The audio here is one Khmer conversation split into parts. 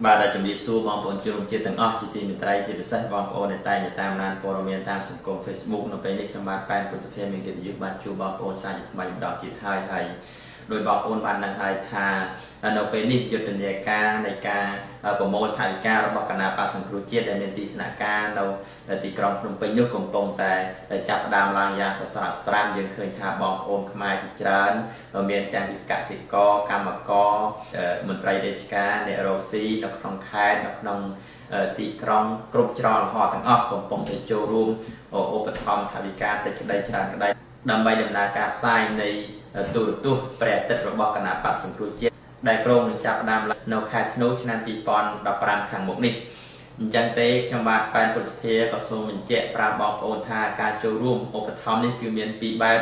បាទជំរាបសួរបងប្អូនជនរួមជាតិទាំងអស់ជាទីមេត្រីជាពិសេសបងប្អូនដែលតែងតែតាមដានព័ត៌មានតាមសង្គម Facebook នៅពេលនេះខ្ញុំបាទប៉ែនពុទ្ធសភាមានកិត្តិយសបានជួបបងប្អូនសាជាថ្មីម្ដងទៀតហើយហើយដោយបងប្អូនបានដឹងហើយថានៅពេលនេះយុទ្ធនាការនៃការប្រមូលថវិការបស់គណៈបក្សសង្គ្រោះជាតិដែលមានទីស្នាក់ការនៅទីក្រុងភ្នំពេញនោះកំពុងតែចាប់ផ្ដើមឡើងយ៉ាងសស្រាក់ស្រាំយើងឃើញថាបងប្អូនខ្មែរជាច្រើនមានទាំងពីកសិករកម្មករមន្ត្រីរាជការអ្នករកស៊ីនៅក្នុងខេត្តនៅក្នុងទីក្រុងគ្រប់ច្រកល្ហកទាំងអស់កំពុងតែចូលរួមឧបត្ថម្ភថវិកាតិចក្តីច្រើនក្តីដើម្បីដំណើរការផ្សាយនៃទូរទស្សន៍ព្រះអាទិត្យរបស់គណៈបក្សសង្គ្រោះជាតិដែលគ្រោងនឹងចាប់ផ្ដើមនៅខែធ្នូឆ្នាំ2015ខាងមុខនេះអញ្ចឹងទេខ្ញុំបាទប៉ែនពុទ្ធសភាក៏សូមបញ្ជាក់ប្រាប់បងប្អូនថាការចូលរួមឧបត្ថម្ភនេះគឺមានពីរបែប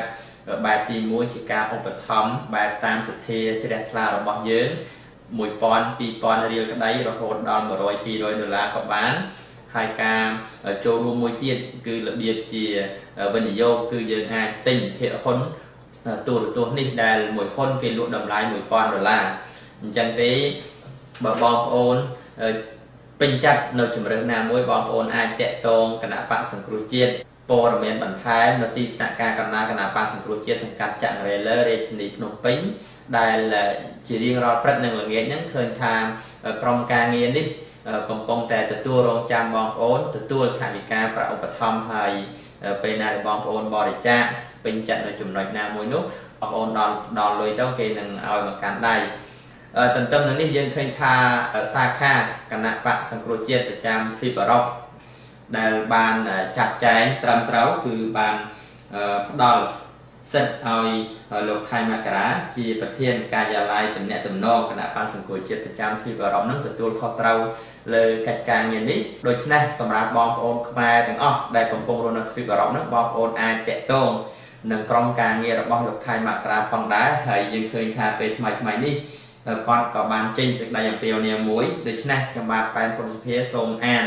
បែបទី1ជាការឧបត្ថម្ភបែបតាមសទ្ធាជ្រះថ្លារបស់យើង1000 2000រៀលក្តីរហូតដល់100 200ដុល្លារក៏បានហើយការចូលរួមមួយទៀតគឺរបៀបជាវិនិយោគគឺយើងអាចទិញភាគហ៊ុនទូរទស្សន៍នេះដែលមួយហ៊ុនគេលក់តម្លៃ1000ដុល្លារអញ្ចឹងទេបើបងប្អូនពេញចិត្តនៅជំរើសណាមួយបងប្អូនអាចតាក់ទងគណៈបក្សសង្គ្រោះជាតិព័ត៌មានបន្ថែមនៅទីស្នាក់ការកណ្ដាលគណៈបក្សសង្គ្រោះជាតិសង្កាត់ចក្ររេលើរាជធានីភ្នំពេញដែលជារៀងរាល់ព្រឹកនិងល្ងាចហ្នឹងឃើញថាក្រុមការងារនេះកំពុងតែទទួលរងចាំបងប្អូនទទួលថវិកាប្រាក់ឧបត្ថម្ភហើយពេលណាដែលបងប្អូនបរិច្ចាគពេញចិត្តនៅចំណុចណាមួយនោះបងប្អូនដល់លុយទៅគេនឹងឲ្យមកកាន់ដៃទន្ទឹមនឹងនេះយើងឃើញថាសាខាគណៈបក្សសង្គ្រោះជាតិប្រចាំទ្វីបអឺរ៉ុបដែលបានចាត់ចែងត្រឹមត្រូវគឺបានផ្ដល់សិទ្ធិឲ្យលោកថៃមករាជាប្រធានការិយាល័យទំនាក់ទំនងគណៈបក្សសង្គ្រោះជាតិប្រចាំទ្វីបអឺរ៉ុបនឹងទទួលខុសត្រូវលើកិច្ចការងារនេះដូច្នេះសម្រាប់បងប្អូនខ្មែរទាំងអស់ដែលកំពុងរស់នៅទ្វីបអឺរ៉ុបនឹងបងប្អូនអាចតាក់ទងនឹងក្រុមការងាររបស់លោកថៃមករាផងដែរហើយយើងឃើញថាពេលថ្មីៗនេះគាត់ក៏បានចេញសេចក្តីអំពាវនាវមួយដូច្នេះខ្ញុំបាទប៉ែនពុទ្ធសភាសូមអាន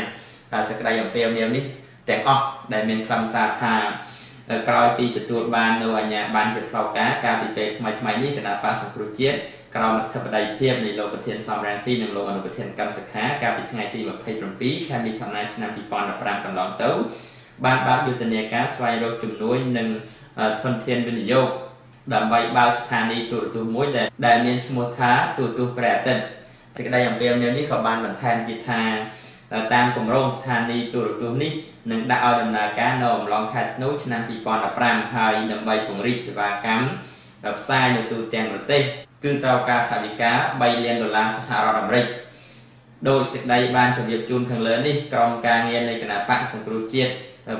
សេចក្តីអំពាវនាវនេះទាំងអស់ដែលមានខ្លឹមសារថាក្រោយពីទទួលបាននៅអាជ្ញាប័ណ្ណជាផ្លូវការកាលពីពេលថ្មីៗនេះគណៈបក្សសង្គ្រោះជាតិក្រោមអធិបតីភាពនៃលោកប្រធានសំរងស៊ីនិងលោកអនុប្រធានកម្មសខាកាលពីថ្ងៃទី27ខែមិថុនាឆ្នាំ2015កន្លងទៅបានបើកយុទ្ធនាការស្វែងរកជំនួយនិងធនធានវិនិយោគដើម្បីបើកស្ថានីយ៍ទូរទស្សន៍មួយដែលមានឈ្មោះថាទូរទស្សន៍ព្រះអាទិត្យសេចក្តីអំពាវនាវនេះក៏បានបន្ថែមទៀតថាតាមគម្រោងស្ថានីយ៍ទូរទស្សន៍នេះនឹងដាក់ឲ្យដំណើរការនៅអំឡុងខែធ្នូឆ្នាំ2015ហើយដើម្បីពង្រីកសេវាកម្មផ្សាយនៅទូទាំងប្រទេសគឺត្រូវការថវិកា3លានដុល្លារសហរដ្ឋអាមេរិកដោយសេចក្តីបានជម្រាបជូនខាងលើនេះក្រុមការងារនៃគណៈបក្សសង្គ្រោះជាតិ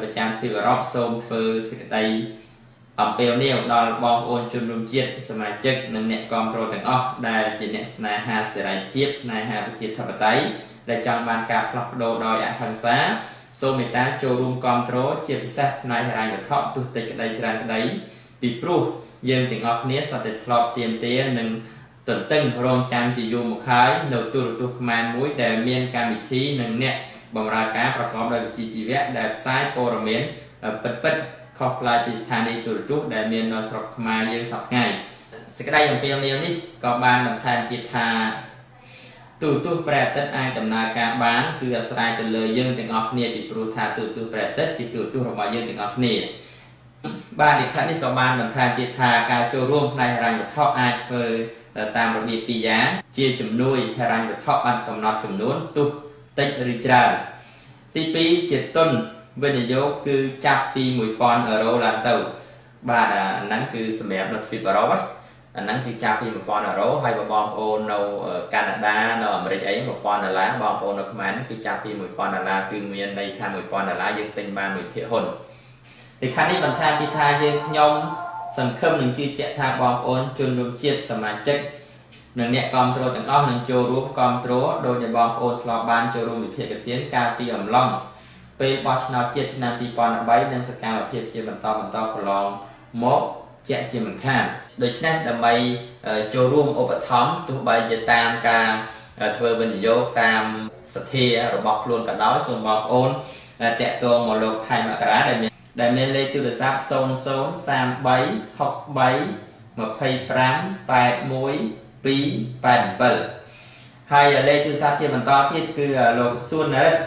ប្រចាំទ្វីបអឺរ៉ុបសូមធ្វើសេចក្តីអំពាវនាវដល់បងប្អូនជនរួមជាតិសមាជិកនិងអ្នកគាំទ្រទាំងអស់ដែលជាអ្នកស្នេហាសេរីភាពស្នេហាប្រជាធិបតេយ្យដែលចង់បានការផ្លាស់ប្ដូរដោយអហិង្សាសូមមេត្តាចូលរួមគាំទ្រជាពិសេសផ្នែកហិរញ្ញវត្ថុទោះតិចក្តីច្រើនក្តីពីព្រោះយើងទាំងអស់គ្នាសុទ្ធតែធ្លាប់ទាមទារនិងទន្ទឹងរង់ចាំជាយូរមកហើយនៅទូរទស្សន៍ខ្មែរមួយដែលមានកម្មវិធីនិងអ្នកបម្រើការប្រកបដោយវិជ្ជាជីវៈដែលផ្សាយព័ត៌មានពិតៗខុសប្លែកពីស្ថានីយ៍ទូរទស្សន៍ដែលមាននៅស្រុកខ្មែរយើងសព្វថ្ងៃសេចក្តីអំពាវនាវនេះក៏បានបន្ថែមទៀតថាទូរទស្សន៍ព្រះអាទិត្យអាចដំណើរការបានគឺអាស្រ័យទៅលើយើងទាំងអស់គ្នាពីព្រោះថាទូរទស្សន៍ព្រះអាទិត្យជាទូរទស្សន៍របស់យើងទាំងអស់គ្នាបាទលិខិតនេះក៏បានបន្ថែមទៀតថាការចូលរួមផ្នែកហិរញ្ញវត្ថុអាចធ្វើតាមរបៀបពីរយ៉ាងជាជំនួយហិរញ្ញវត្ថុឥតកំណត់ចំនួនទោះតិចឬច្រើនទី2ជាទុនវិនិយោគគឺចាប់ពី1000អឺរ៉ូឡើងទៅបាទអាហ្នឹងគឺសម្រាប់នៅទ្វីបអឺរ៉ុបអាហ្នឹងគឺចាប់ពី1000អឺរ៉ូហើយបងប្អូននៅកាណាដានៅអាមេរិកអី1000ដុល្លារបងប្អូននៅខ្មែរហ្នឹងគឺចាប់ពី1000ដុល្លារគឺមានន័យថា1000ដុល្លារយើងទិញបានមួយភាគហ៊ុនលិខិតនេះបន្ថែមពីថាយើងខ្ញុំសង្ឃឹមនឹងជឿជាក់ថាបងប្អូនជនរួមជាតិសមាជិកនិងអ្នកគាំទ្រទាំងអស់នឹងចូលរួមគាំទ្រដោយដែលបងប្អូនធ្លាប់បានចូលរួមវិភាគទានកាលពីអំឡុងពេលបោះឆ្នោតជាតិឆ្នាំ2013និងសកម្មភាពជាបន្តបន្តកន្លងមកជាក់ជាមិនខានដូច្នេះដើម្បីចូលរួមឧបត្ថម្ភទោះបីជាតាមការធ្វើវិនិយោគតាមសទ្ធារបស់ខ្លួនក៏ដោយសូមបងប្អូនតាក់ទងមកលោកថៃមករាដែលមានលេខទូរស័ព្ទ00 33 63 25 81 287 ហើយលេខទូរស័ព្ទជាបន្តទៀតគឺលោកសួនរិទ្ធ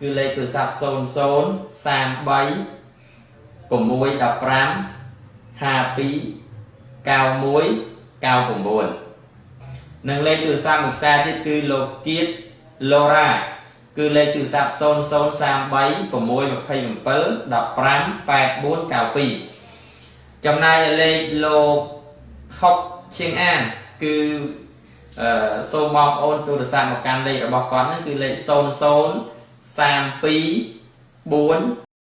គឺលេខទូរស័ព្ទ00 33 615 52 91 99និងលេខទូរស័ព្ទមួយខ្សែទៀតគឺលោកជាតិឡូរ៉ាគឺលេខទូរស័ព្ទ0033 627 15 84 92ចំណែកលេខលោកហុកឈៀងអានគឺអឺសូមបងប្អូនទូរស័ព្ទមកកាន់លេខរបស់គាត់ហ្នឹងគឺលេខ00 32 4